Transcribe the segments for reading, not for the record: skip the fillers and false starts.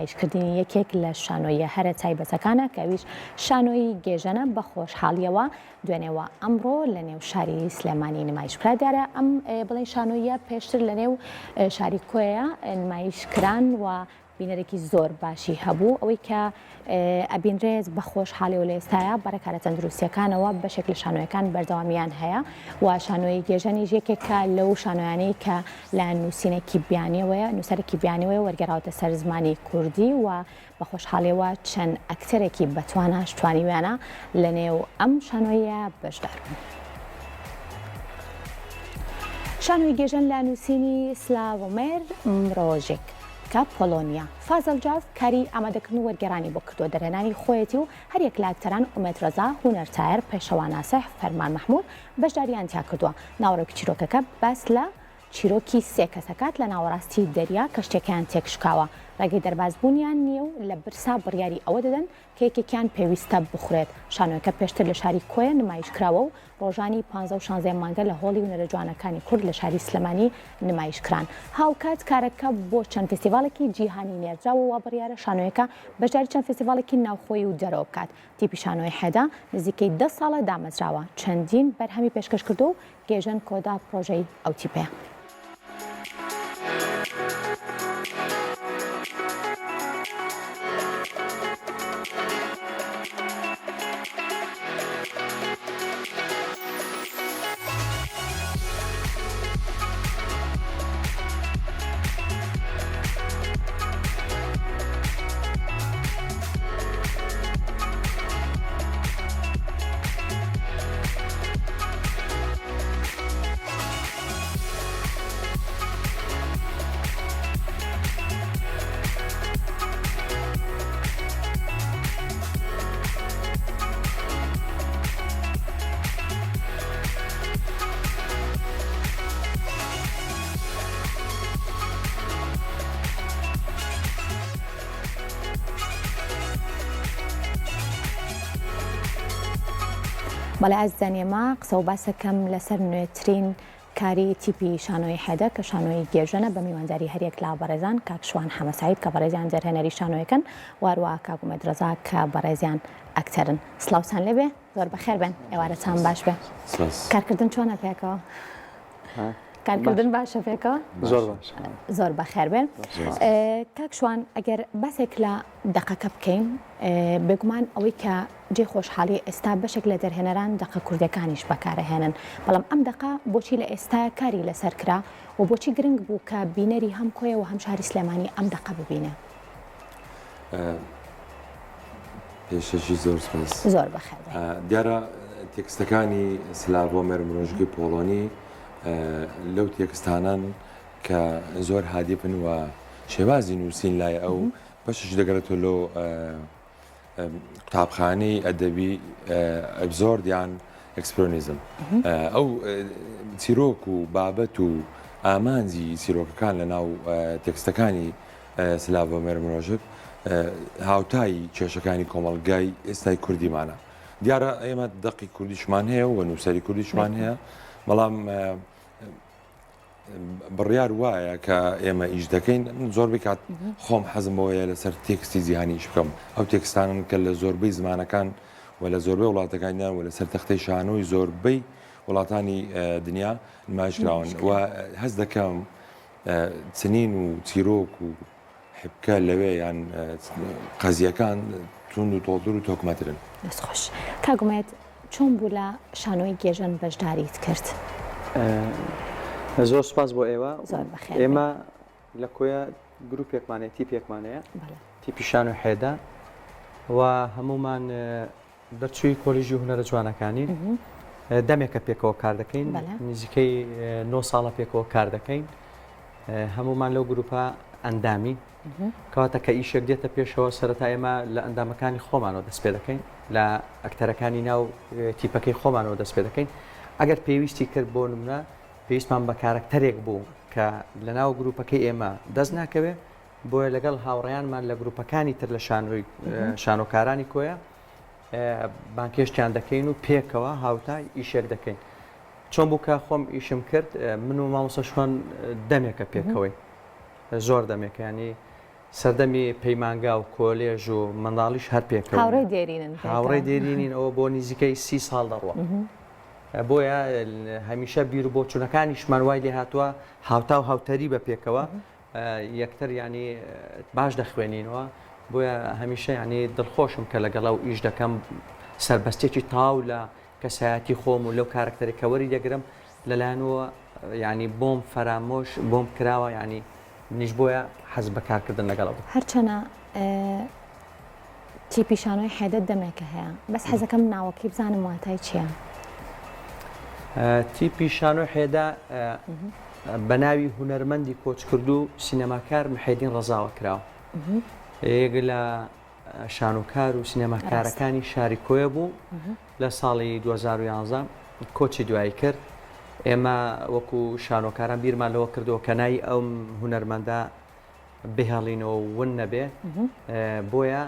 نمایشکردنی یەکێک لە شانۆییە هەرە تایبەتەکانە کە ئەویش شانۆیی گێژەنە بە خۆشحاڵیەوە دوێنێ و ئەمڕۆ لە نێو شاری سلێمانی نمایش کرا دیارە ئەم بڵێن شانۆییە پێشتر لە نێو شاری کۆیە نمایش کران و بینەرێکی زۆر باشی هەبوو ئەوەی کە ئەبینرێت بە خۆشحاڵیەوە لە ئێستایا بە ڕێکارە تەندروستیەکانەوە بەشێک لە شانۆیەکان بەردەوامیان هەیە و شانۆی گێژەنیش یەکێکە لەو شانۆیانەی کە لە نووسینێکی بیانیەوەیە نووسەرێکی بیانیەوەیە وەرگێڕاوەتە سەر زمانی کوردی و بە خۆشحاڵیەوە چەند ئەکتەرێکی بەتواناش توانیویانە لە نێو ئەم شانۆیە بەشدار بن. شانۆی گێژەن لە نووسینی سلاڤۆمێر مرۆژێک کە پۆلۆنیا. فازڵ جاف کاری ئامادەکردن و وەرگێڕانی بۆ کردووە، دەرهێنانی خۆیەتی و هەریەک لە ئەکتەران ئومێد ڕەزا، هونەر تایەر، پێشەوا ناسح، فەرمان مەحموود بەشدارییان تیا کردووە. ناوەڕۆکی چیرۆکەکە باس لە چیرۆکی سێ کەسەکات لە ناوەڕاستی دەریا کەشتیەکەیان تێکشکاوە، ڕێگەی دەربازبوونیان نییە و لە برسا بڕیاری ئەوە دەدەن کە یەکێکیان پێویستە بخورێت. شانۆیەکە پێشتر لە شاری کۆیە نمایش کراوە و ڕۆژانی پانزە و شانزەی ئەم مانگە لە هۆڵی هونەرە جوانەکانی کورد لە شاری سلێمانی نمایش کران. هاوکات کارەکە بۆ چەند فێستیڤاڵێکی جیهانی نێردراوە و وابڕیارە شانۆیەکە بەشداری چەند فێستیڤاڵێکی ناوخۆیی و دەرەوە بکات. تیپی شانۆی حێدا نزیکەی دە ساڵە دامەزراوە، چەندین بەرهەمی پێشکەش کردووە و گێژەن کۆدا پڕۆژەی ئەو تیپەیە. بەڵێ ئازیزان ئێمە قسە و باسەکەم لەسەر نوێترین کاری تیپی شانۆی حێدە کە شانۆی گێژەنە بە میوانداری هەریەک لە بەڕێزان کاک شوان حەمەسعید کە بەڕێزیان دەرهێنەری شانۆیەکەن واروە کاک ئومێد ڕەزا کە بەڕێزیان ئەکتەرن سڵاوتان لێبێ زۆر بەخێر بێن ئێوارەتان باش بێ کارکردن چۆنە پێکەوە کارکردن باشە پێکەوە زۆر باش زۆر بەخێر بێن کاک شوان ئەگەر باسێک لە دەقەکە بکەین بێگومان ئەوەی کە جێی خۆشحاڵیە ئێستا بەشێک لە دەرهێنەران دەقە کوردیەکانیش بەکارئەهێنن، بەڵام ئەم دەقە بۆچی لە ئێستایا کاری لەسەر کرا و بۆچی گرنگ بوو کە بینەری هەم کۆیە و هەم شاری سلێمانی ئەم دەقە ببینێ؟ پێشەکی زۆر سپاس. زۆر بەخێر بێی. دیارە تێکستەکانی سلاڤۆمێر مرۆژگی پۆڵۆنی لەو تێکستانەن کە زۆر هادیفن و شێوازی نووسین لای ئەو بەشێکی دەگەڕێتەوە لۆ قوتابخانەی ئەدەبی ئەبزۆرد یان ئەکسپرۆنیزم ئەو چیرۆک و بابەت و ئامانجی چیرۆکەکان لە ناو تێکستەکانی سلاڤۆمێر مرۆژک هاوتای کێشەکانی کۆمەڵگای ئێستای کوردیمانە دیارە ئێمە دەقی کوردیشمان هەیە و نووسەری کوردیشمان هەیە بەڵام بڕیار وایە کە ئێمە ئیش دەکەین زۆربەی کات خۆم حەزم بەوەیە لەسەر تێکستی جیهانی ئیش بکەم ئەو تێکستانن کە لە زۆربەی زمانەکان و لە زۆربەی وڵاتەکانیان و لەسەر تەختەی شانۆی زۆربەی وڵاتانی دنیا نمایش کراون و هەست دەکەم چنین و چیرۆک و حبکە لەوێ یان قەزیەکان توند و تۆڵتر و تۆکمەترن. دەست خۆش کاک ئومێد چۆن بوو لە شانۆی گێژەن بەشداریت کرد؟ زۆر سوپاس بۆ ئێوە. زۆر بەخێر بێی. ئێمە لە کۆیە گروپێکمان هەیە تیپێکمان هەیە تیپی شانۆی حێدە و هەموومان دەرچووی کۆلیژی هونەرە جوانەکانین دەمێکە پێکەوە کار دەکەین نزیکەی نۆ ساڵە پێکەوە کار دەکەین هەمومان لەو گروپە ئەندامی کەواتە کە ئیشێک دێتە پێشەوە سەرەتا ئێمە لە ئەندامەکانی خۆمانەوە دەست پێ دەکەین لە ئەکتەرەکانی ناو تیپەکەی خۆمانەوە دەست پێ دەکەین ئەگەر پێویستی کرد بۆ نمونە پێویستمان بە کارەکتەرێک بوو کە لە ناو گروپەکەی ئێمە دەست ناکەوێت بۆیە لەگەڵ هاوڕێیانمان لە گروپەکانی تر لە شانۆی شانۆکارانی کۆیە بانکێشتیان دەکەین و پێکەوە هاوتا ئیشێک دەکەین چۆن بوو کە خۆم ئیشم کرد من و مامۆستا شوان دەمێکە پێکەوەی زۆر دەمێکە ینی. سەردەمی پەیمانگا و کۆلێژ و منداڵیش هەر پێکەوەین. هاوڕێی دێرینن پێکەوە. هاوڕێی دێرینین ئەوە بۆ نیزیکەی سی ساڵ دەڕوا. بۆیە هەمیشە بیر و بۆچوونەکانیشمان وای لێهاتووە هاوتا و هاوتەریبە پێکەوە یەکتر یانی باش دەخوێنینەوە بۆیە هەمیشە یانی دڵخۆشم کە لەگەڵ ئەو ئیش دەکەم سەربەستێکی تاو لە کەسایەتی خۆم و لەو کارەکتەرێک کە وەری دەگرم لەلایەنەوە یانی بۆم فەرامۆش بۆم کراوە یانی منیش بۆیە حەز بە کارکردن لەگەڵ ئەو. هەرچەنە تیپی شانۆی حێدە دەمێکە هەیە بەس حەزەکەم ناوەکەی بزانم واتای چییە؟ تیپی شانۆی حێدە بە ناوی هونەرمەندی کۆچکردوو سینەماکار محێدین ڕەزاوە کراوە. یەک لە شانۆکار و سینەماکارەکانی شاری کۆیە بوو لە ساڵی 2011 کۆچی دوایی کرد. ئێمە وەکو شانۆکاران بیرمان لەوە کردەوە کە ناوی ئەم هونەرمەندە بهێڵینەوە و ون نەبێ بۆیە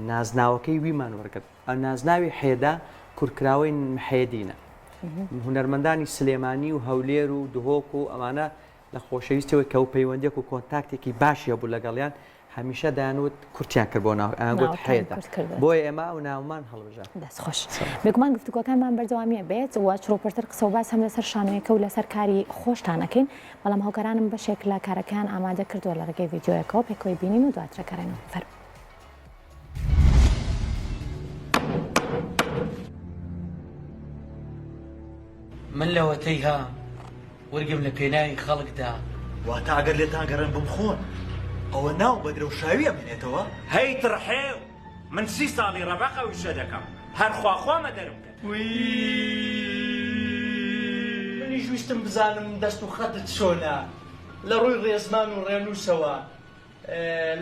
نازناوەکەی ویمان وەرگرت. نازناوی حێدە کورتکراوەی محێدینە. هونەرمەندانی سلێمانی و هەولێر و دهۆک و ئەمانە لە خۆشەویستیەوەی کە و پەیوەندیەک و کۆنتاکتێکی باشی هەبوو لەگەڵیان هەمیشە دەیانوت کورتیان کرد بۆ ناو ئەیان گوت ناوەکەیان حێدە کورت کردووە. بۆیە ئێمە ئەو ناومان هەڵبژارد. دەست خۆش. بێگومان گفتوگۆکانمان بەردەوامیە بێت و چڕوپڕتر قسە و باس هەم لەسەر شانۆیەکە و لەسەر کاری خۆشتان ئەکەین، بەڵام هاوکارانم بەشێک لە کارەکەیان ئامادە کردووە لە ڕێگەی ڤیدیۆیەکەوە پێکەوەی بینین و دواتر ئەگەڕێنەوە. فەرموو. من لەوەتەی هام ورگم لە پێناوی خەڵکدا. واتە ئەگەر لێتان گەڕێم بمخۆن ئەوە ناوم بە درەوشاوی ئەمێنێتەوە؟ هەی تڕحێو من سی ساڵی ڕەبەق ئەو ئیشە دەکەم هەر خواخوا مە دەرم کەن. منیش ویستم بزانم دەست و خەتت چۆنە لە ڕووی ڕێزمان و ڕێنووسەوە.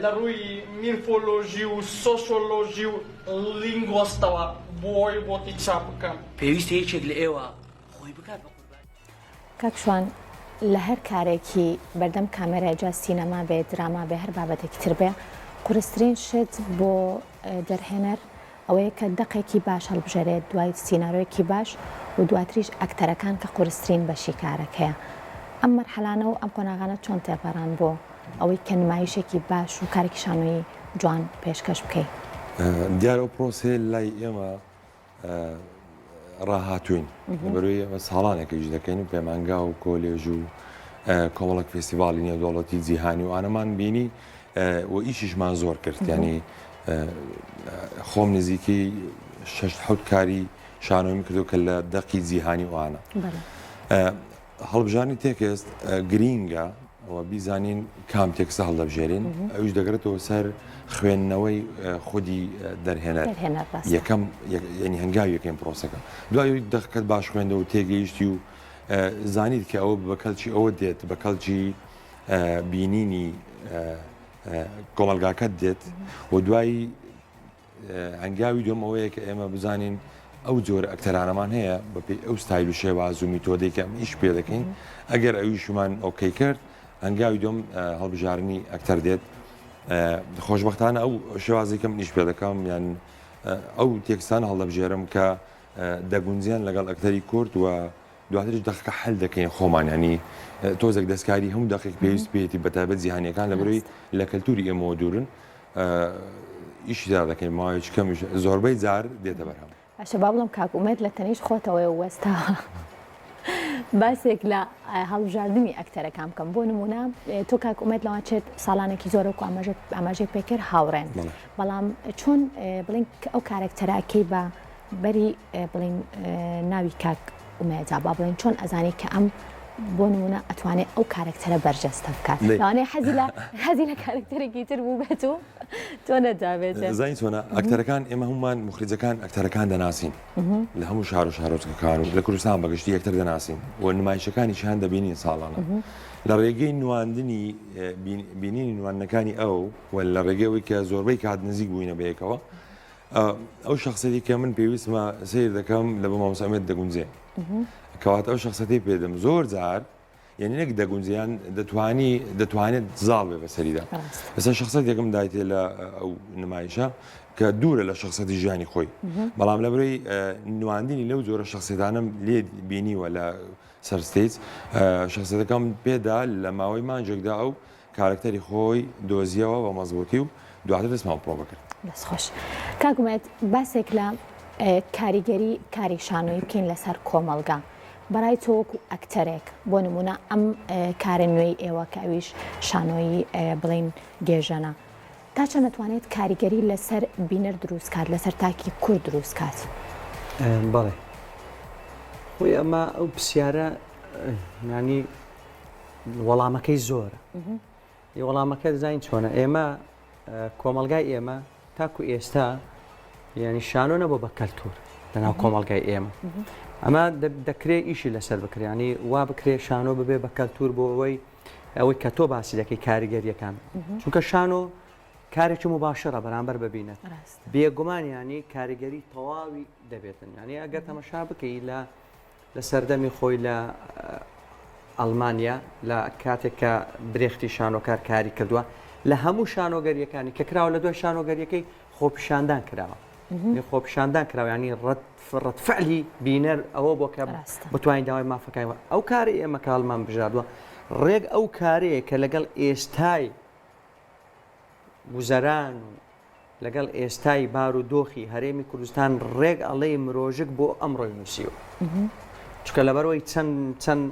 لە ڕووی میرفۆلۆژی و سۆسۆلۆژی و لینگۆستەوە بۆی بۆتی چاپ بکەم. پێویستە یەکێک لە ئێوە خۆی بکات بە قوربانی. کاک شوان لە هەر کارێکی بەردەم کامێرای جا سینەما بێ دراما بێ هەر بابەتێکی تر بێ قورسترین شت بۆ دەرهێنەر ئەوەیە کە دەقێکی باش هەڵبژێرێت دوای سینارۆیەکی باش و دواتریش ئەکتەرەکان کە قورسترین بەشی کارەکەیە ئەم مەرحەلانە و ئەم قۆناغانە چۆن تێپەڕان بۆ ئەوەی کە نمایشێکی باش و کارێکی شانۆیی جوان پێشکەش بکەی؟ دیارە ئەو پرۆسەیە لای ئێمە ڕاهاتووین لەبەرەوەی ئێمە ساڵانێکە ئیش دەکەین و پەیمانگا و کۆلێژ و کۆمەڵک فێستیڤاڵی نێودەوڵەتی جیهانی و ئانەمان بینی و ئیشیشمان زۆر کرد ینی خۆم نزیکەی شش حوت کاری شانۆیم کردو کە لە دەقی جیهانی وانە هەڵبژاردنی تێکست گرینگە و بیزانین کام تێکستە هەڵدەبژێرین ئەویش دەگرێتەوە سەر خوێندنەوەی خودی دەرهێنەر یەکەم یعنی هەنگاوی یەکەم پرۆسەکە دوای دەقەکەت باش خوێندەوە تێگەیشتی و زانیت کە ئەوە بە کەلکی ئەوە دێت بە کەلکی بینینی کۆمەلگاکەت دێت و دوایی هەنگاوی دووەم ئەوەیە کە ئێمە بزانین ئەو جۆرە ئەکتەرانەمان هەیە بەپێی ئەو ستایل و شێواز و میتۆدەی کە ئەم ئیش پێ دەکەین ئەگەر ئەویشمان okay کرد هەنگاوی دووەم هەڵبژاردنی ئەکتەر دێت خۆشببختانە ئەو شێوازی کەم ئیش پێ دەکەم یان ئەو تێکستان هەڵدەبژێرم کە دەگونجێن لەگەڵ ئەکتەری کورد و دواتریش دەقەکە حەل دەکەین خۆمان یانی تۆزێک دەستکاری هەموو دەقێک پێویست پێیەتی بەتایبەت جیهانیەکان لەبەرەوەی لە کەلتوری ئێمەوە دوورن ئیشی دا دەکەین ماوەیەکی کەمیش زۆربەی جار دێتە بەرهەم. باشە با بڵێم کاک ئومێد لە تەنیشت خۆتەوەیە و وەستاوە باسێک لە هەڵبژاردنی ئەکتەرەکان بکەم بۆ نمونە تۆ کاک ئومێد لەوانچێت ساڵانێکی زۆر وەکو ئاماژەی پێکرد هاوڕێن بەڵام چۆن بڵین ئەو کارەکتەرەکەی بە بەری بڵین ناوی کاک ئومێدا با بڵێین چۆن ئەزانی کە ئەم بۆ نمونە ئەتوانێت ئەو کارەکتەرە بەرجەستە بکات لەوانەیە حەزی لە حەزی لە کارەکتەرێکی تر بوو بێت و تۆ نەدابێت زانی چۆنە ئەکتەرەکان ئێمە هەمومان مخرجەکان ئەکتەرەکان دەناسین لە هەموو شار و شارۆچکەکان و لە کوردستان بەگشتی یەکتر دەناسین و نمایشەکانیشیان دەبینین ساڵانە لە ڕێگەی نواندنی بینینی نواندنەکانی ئەو و لە ڕێگەی ئەوەی کە زۆربەی کات نزیک بووینە بەیەکەوە ئەو شخصەتی کە من پێویستمە سیر دەکەم لە بۆ مامۆستا ئومێد دەگونجێ کەواتە ئەو شخصەتی پێدەم زۆر جار یعنی نەک دەگونجیان دەتوانی دەتوانێت زاڵ بێ بەسەریدا ئێستا شخصەتێکم دایتێ لە ئەو نمایشە کە دوورە لە شخصەتی ژیانی خۆی بەڵام لە برۆی نواندنی لەو جۆرە شخصێتانم لێ بینیوە لە سەر stage شخصەتەکەم پێدا لە ماوەی مانجێکدا ئەو. کارەکتەری خۆی دۆزیەوە بە مەزبوتی و دواتر دەستمان پرۆڤە کرد. دەست خۆش کاک ئومێد باسێک لە کاریگەری کاری شانۆیی بکەین لەسەر کۆمەڵگا بەڕای تۆ وەکو ئەکتەرێک بۆ نمونە ئەم کارە نوێی ئێوە کە ئەویش شانۆیی بڵین گێژەنە تا چەند ئەتوانێت کاریگەری لەسەر بینەر دروست کات لەسەر تاکی کورد دروست کات؟ بەڵێ خۆی ئەمە ئەو پرسیارە ینی وەڵامەکەی زۆرە وەڵامەکە دەزانین چۆنە ئێمە کۆمەلگای ئێمە تاکو ئێستا ینی شانۆ نەبوو بە کەلتور لەناو کۆمەلگای ئێمە ئەمە دەکرێت ئیشی لەسەر بکریانی وا بکرێ شانۆ ببێ بە کەلتور بۆ ئەوەی ئەوەی کە تۆ باسی دەکەی کاریگەریەکان چونکە شانۆ کارێکی مباشرە بەرامبەر ببینە بێگومان ینی کاریگەری تەواوی دەبێتن ینی ئەگەر تەمەشا بکەی لە لە سەردەمی خۆی لە ئەڵمانیا لە کاتێک کە برێختی شانۆکار کاری کردووە لە هەموو شانۆگەریەکانی کە کراوە لە دوای شانۆگەریەکەی خۆپیشاندان کراوە خۆپیشاندان کراوە ینی ڕەت ڕەد فعلی بینەر ئەوە بۆ کە بتوانین داوای مافەکانی وە ئەو کارەی ئێمە کە هەڵمان بژاردووە ڕێک ئەو کارەیە کە لەگەڵ ئێستای گوزەران و لەگەڵ ئێستای بار و دۆخی هەرێمی کوردستان ڕێک ئەڵێی مرۆژک بۆ ئەمڕۆی نووسیوە چونکە لەبەرەوەی چەند چەند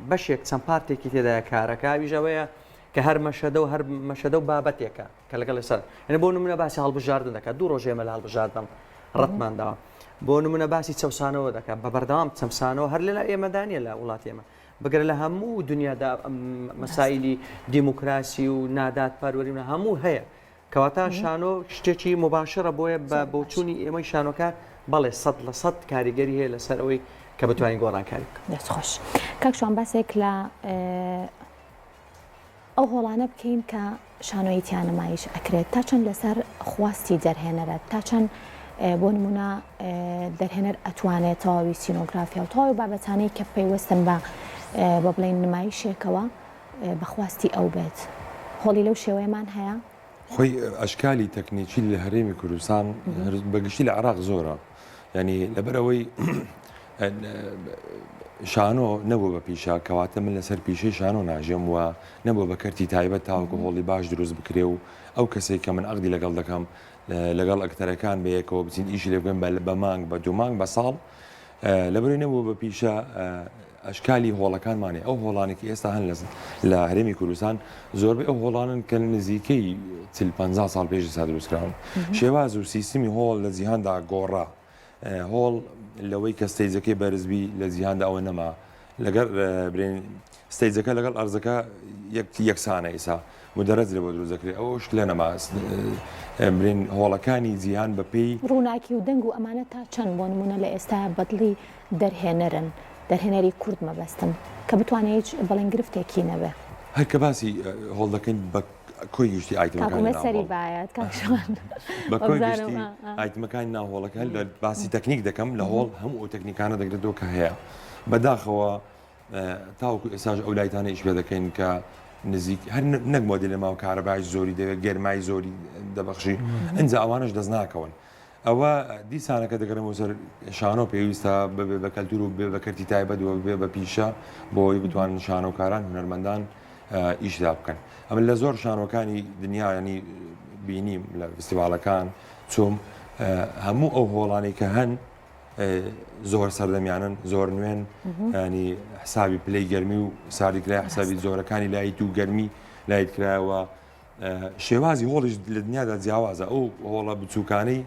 بەشێک چەند پارتێکی تێدایە کارەکە ئەویش ئەوەیە کە هەر مەشەدە و هەر مەشەدە و بابەتێکە کە لەگەڵ لەسەر یعنی بۆ نمونە باسی هەڵبژاردن دەکات دوو ڕۆژ ئێمە لە هەڵبژاردن ڕەتمان داوە بۆ نمونە باسی چەوسانەوە دەکات بە بەردەوام چەمسانەوە هەر لە ئێمەدا نیە لە وڵاتی ئێمە بگرە لە هەموو دنیادا مەسایلی دیموکراسی و نادادپەروەری و هەموو هەیە کەواتە شانۆ شتێکی مباشرە بۆیە بە بۆچوونی ئێمەی شانۆکار بەڵێ 100% کاریگەری هەیە لەسەر ئەوەی کە بتوانین گۆڕانکاری بکەین. دەست خۆش کاک شوان باسێک لە ئەو هۆڵانە بکەین کە شانۆیی تیا نمایش ئەکرێت تا چەند لەسەر خواستی دەرهێنەرە تا چەند بۆ نمونە دەرهێنەر ئەتوانێت تەواوی سینۆگرافیا و تەواوی بابەتانەی کە پەیوەستن بە بە بڵێن نمایشێکەوە بە خواستی ئەو بێت هۆڵی لەو شێوەیەمان هەیە؟ خۆی ئەشکالی تەکنیکی لە هەرێمی کوردستان بەگشتی لە عێراق زۆرە ینی لەبەرئەوەی شانۆ نەبوو بە پیشە کەواتە من لەسەر پیشەی شانۆ ناژێم و نەبوو بە کەرتی تایبەت تاوەکو هۆڵی باش دروست بکرێ و ئەو کەسێک کە من عەقدی لەگەڵ دەکەم لەگەڵ ئەکتەرەکان بەیەکەوە بچین ئیشی لێ بکەین بە مانگ بە دوو مانگ بە ساڵ لەبەرەی نەبوو بە پیشە ئەشکالی هۆڵەکانمانێ ئەو هۆڵانێکی ئێستا هەن لە هەرێمی کوردستان زۆربەی ئەو هۆڵانن کە نزیکەی چل پ ساڵ پێش ئێستا دروستکراون شێواز و سیستمی هۆڵ لە جیهاندا گۆڕا هۆڵ لەوەی کە stage ەکەی بەرزبی لە جیهاندا ئەوە نەما لەگەر برێن stage ەکە لەگەڵ ئەرزەکە یەکسانە ئیسا مدەرەج لە بۆ دروست دەکرێت ئەوە شت لە نەما برێن هۆڵەکانی جیهان بە پێی ڕووناکی و دەنگ و ئەمانە تا چەند بۆ نمونە لە ئێستا بەدڵی دەرهێنەرن دەرهێنەری کورد مەبەستم کە بتوانێت هیچ بەڵێن گرفتێکی نەبێ. هەر کە باسی هۆڵ دەکەین بە کۆی گشتی کاک ئایتمەکانی ئومێد ناو سەری هۆڵ بایەت کاک شوان بە کۆی وابزانم گشتی ئا ئا. ئایتمەکانی ناو هۆڵەکە لە باسی تەکنیک دەکەم لە هۆڵ هەموو ئەو تەکنیکانە دەگرێتەوە کە هەیە بەداخەوە تاوەکو ئێستاش ئەو لایتانە ئیش پێ دەکەین کە نزیک هەر نەک مۆدێلە ماوە کارەبای زۆری دەوێت گەرمای زۆری دەبەخشی ئەجا ئەوانش دەست ناکەون ئەوە دیسانەکە دەگەڕێمەوە سەر شانۆ پێویستە ببێ بە کەلتور و بێ بە کەرتی تایبەت و بێ بە پیشە بۆ ئەوەی بتوانن شانۆکاران هونەرمەندان ئیشدا بکەن ئەمن لە زۆر شانۆکانی دنیا ینی بینیم لە فستیواڵەکان چوم هەموو ئەو هۆڵانەی کە هەن زۆر سەردەمیانن زۆر نوێن ینی حسابی پلەی گەرمی و ساردی کرای حسابی زۆرەکانی لایت و گەرمی لایت کرایەوە شێوازی هۆڵیش لە دنیادا جیاوازە، ئەو هۆڵە بچووکانەی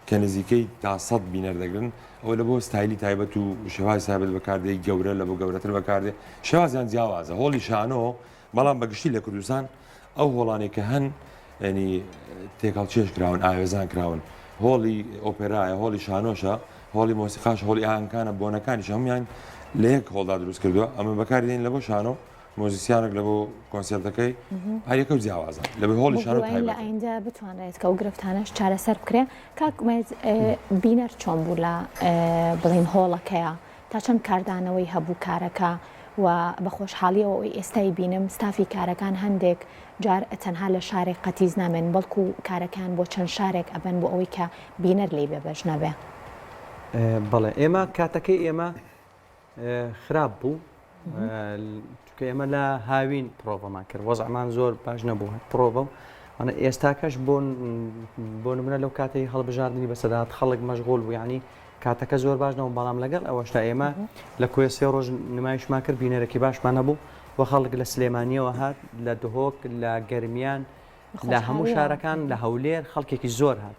کە نزیکەی تا سەد بینەر دەگرن، ئەوە لە بۆ ستایلی تایبەت و شێوازی تایبەت بەکاردێ، گەورە لە بۆ گەورەتر بەکاردێ، شێوازیان جیاوازە. هۆڵی شانۆ، بەڵام بە گشتی لە کوردستان ئەو هۆڵانەی کە هەن یانی تێکهەڵکێش کراون، ئاوێزان کراون. هۆڵی ئۆپێرایە، هۆڵی شانۆشە، هۆڵی مۆسیقاش، هۆڵی ئاهەنگکانە، بۆنەکانیش هەموویان لە یەک هۆڵدا دروست کردووە. ئەمە بەکاری دێنین لە بۆ شانۆ. مۆزیسیانێک لە بۆ کۆنسێرتەکەی هەریەکە و جیاوازە لە بۆ هۆڵی شانۆ لە تایبەتە. ئایندە بتوانرێت کە ئەو گرفتانەش چارەسەر بکرێ کاک ئومێد بینەر چۆن بوو لە بڵین هۆڵەکەیە تا چەند کاردانەوەی هەبوو کارەکە و بە خۆشحاڵیەوە ئەوەی ئێستای بینم ستافی کارەکان هەندێک جار تەنها لە شارێک قەتیس نامێن بەڵکو کارەکان بۆ چەند شارێک ئەبەن بۆ ئەوەی کە بینەر لێی بێبەش نەبێ. بەڵێ ئێمە کاتەکەی ئێمە خراپ بوو. چونکە ئێمە لە هاوین پرۆڤەمان کرد وەزعمان زۆر باش نەبوو هەر پرۆڤە و ئەنە ئێستاکەش بۆ بۆ نمونە لەو کاتەی هەڵبژاردنی بەسەدات خەڵک مەشغول بوو یعنی کاتەکە زۆر باش نەبوو بەڵام لەگەڵ ئەوەشدا ئێمە لە کۆیە سێ ڕۆژ نمایشمان کرد بینەرێکی باشمان هەبوو و خەڵک لە سلێمانیەوە هات لە دهۆک لە گەرمیان لە هەموو شارەکان لە هەولێر خەڵکێکی زۆر هات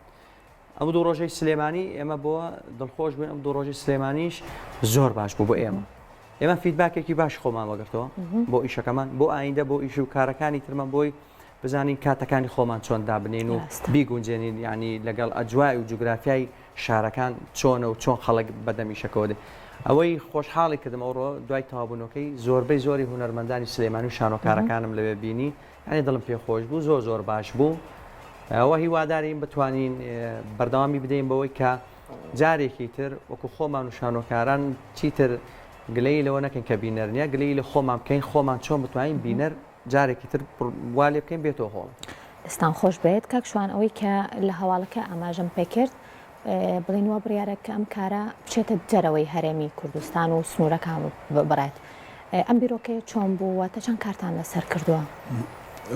ئەم دوو ڕۆژەی سلێمانی ئێمە بۆ دڵخۆش بووین ئەم دوو ڕۆژی سلێمانیش زۆر باش بوو بۆ ئێمە ئێمە feedback ێکی باش خۆمان وەگرتەوە بۆ ئیشەکەمان بۆ ئایندە بۆ ئیش و کارەکانی ترمان بۆی بزانین کاتەکانی خۆمان چۆن دابنین و بیگونجێنین ینی لەگەڵ ئەجوای و جوگرافیای شارەکان چۆنە و چۆن خەڵک بەدەم ئیشەکەەوە دێ ئەوەی خۆشحاڵی کردم ئەوڕۆ دوای تەوابوونەکەی زۆربەی زۆری هونەرمەندانی سلێمانی و شانۆکارەکانم لەوێ بینی یانی دڵم پێ خۆش بوو زۆر زۆر باش بوو وە هیوادارین بتوانین بەردەوامی بدەین بەوەی کە جارێکی تر وەکو خۆمان و شانۆکاران چیتر گلەیی لەوە نەکەین کە بینەر نییە گلەیی لە خۆمان بکەین خۆمان چۆن بتوانین بینەر جارێکی تر وا لێ بکەین بێتەوە هۆڵ. دەستان خۆش بێت کاک شوان ئەوەی کە لە هەواڵەکە ئاماژەم پێکرد بڵێن وا بڕیارە کە ئەم کارە بچێتە دەرەوەی هەرێمی کوردستان و سنوورەکان ببڕێت ئەم بیرۆکەیە چۆن بوو واتە چەند کارتان لەسەر کردووە؟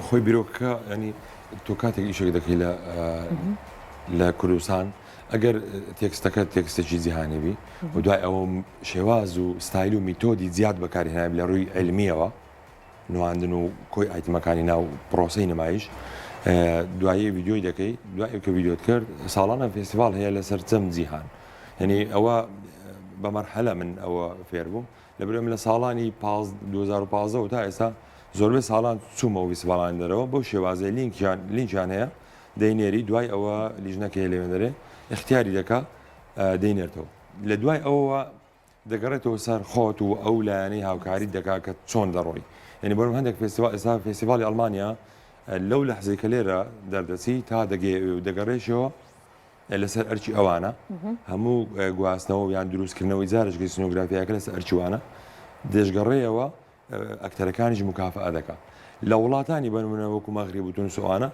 خۆی بیرۆکەکە ینی تۆ کاتێک ئیشێک دەکەی لە لە کوردستان ئەگەر تێکستەکە تێکستێکی جیهانی بی و دوای ئەوە شێواز و ستایل و میتۆدی زیاد بەکارهێنابی لە ڕووی علمیەوە نواندن و کۆی ئایتمەکانی ناو پرۆسەی نمایش دوایی ڤیدیۆی دەکەی دوای کە ڤیدیۆت کرد ساڵانە فێستیڤاڵ هەیە لە سەرجەم جیهان یعنی ئەوە بە مەرحەلە من ئەوە فێر بووم لەبەرئەوەی من لە ساڵانی 2015 و تا ئێستا زۆربەی ساڵان چوومەوە فیستیڤاڵانی دەرەوە بەو شێوازەی لینکیان لینکیان هەیە دەینێری دوای ئەوە لیژنەکەی لەوێندەرێ اختیاری دەکا دەینێرتەوە لە دوای ئەوەوە دەگەڕێتەوە سەر خۆت و ئەو لایەنەی هاوکاریت دەکا کە چۆن دەڕۆی یعنی بۆم هەندێک فێستیڤاڵ ئێستا فێستیڤاڵی ئەڵمانیا لەو لەحزەی کە لێرە دەردەچی تا دەگەی ئەوێ و دەگەڕێشەوە لەسەر ئەرکی ئەوانە هەموو گواستنەوە یان دروستکردنەوەی جارێکی سینۆگرافیاکە لەسەر ئەرکیوانە دەشگەڕێیەوە ئەکتەرەکانیش مکافئە دەکا لە وڵاتانی بەنمونە وەکو مەغریب و تونس و ئەوانە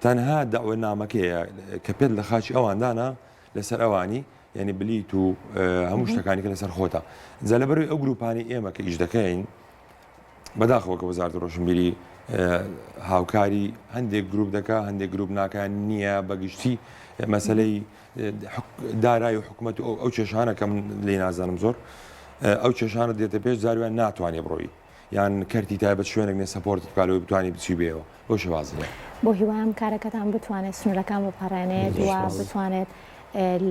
تەنها دەعوە نامەکەیە کە پێت لە خاچی ئەوان دانا لەسەر ئەوانی یعنی بلیت و هەموو شتەکانی کە لەسەر خۆتە جا لەبەرەوەی ئەو گروپانی ئێمە کە ئیش دەکەین بەداخەوە کە وەزارەتی ڕۆشنبیری هاوکاری هەندێک گروپ دەکا هەندێک گروپ ناکان نییە بەگشتی مەسلەی دارای و حکوومەت و ئەو کێشانە کە من لێ نازانم زۆر ئەو کێشانە دێتە پێش جارویان ناتوانێ بڕۆی یان کەرتی تایبەت شوێنێک نیە support ت بکات لەوەی بتوانانی بچی بێەوە بۆ شێوازیە. بۆ هیوایم کارەکەتان بتوانێت سنوورەکان بپەڕێنێت و بتوانێت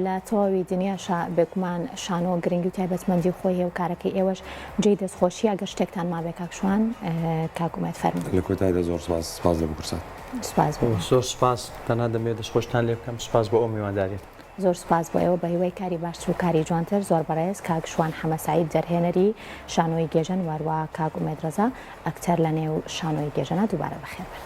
لە تەواوی دنیاشا بێگومان شانۆ گرنگی و تایبەتمەندی خۆی هەیە و کارەکەی ئێوەش جێی دەستخۆشیە گەر شتێکتان مابێ کاک شوان کاک ئومێد فەرموو. لە کۆتایدا زۆر سپاس سپاس لە بکورسات. سپاس بۆ. زۆر سپاس تەنها دەمەوێت دەستخۆشتان لێ بکەم سپاس بۆ ئەو میوانداریەتان. زۆر سپاس بۆ ئێوە بەهیوای کاری باشتر و کاری جوانتر زۆر بەڕێز کاک شوان حەمە سەعید دەرهێنەری شانۆی گێژەن واروا کاک ئومێد ڕەزا ئەکتەر لە نێو شانۆی گێژەنا دووبارە بەخێر بێن.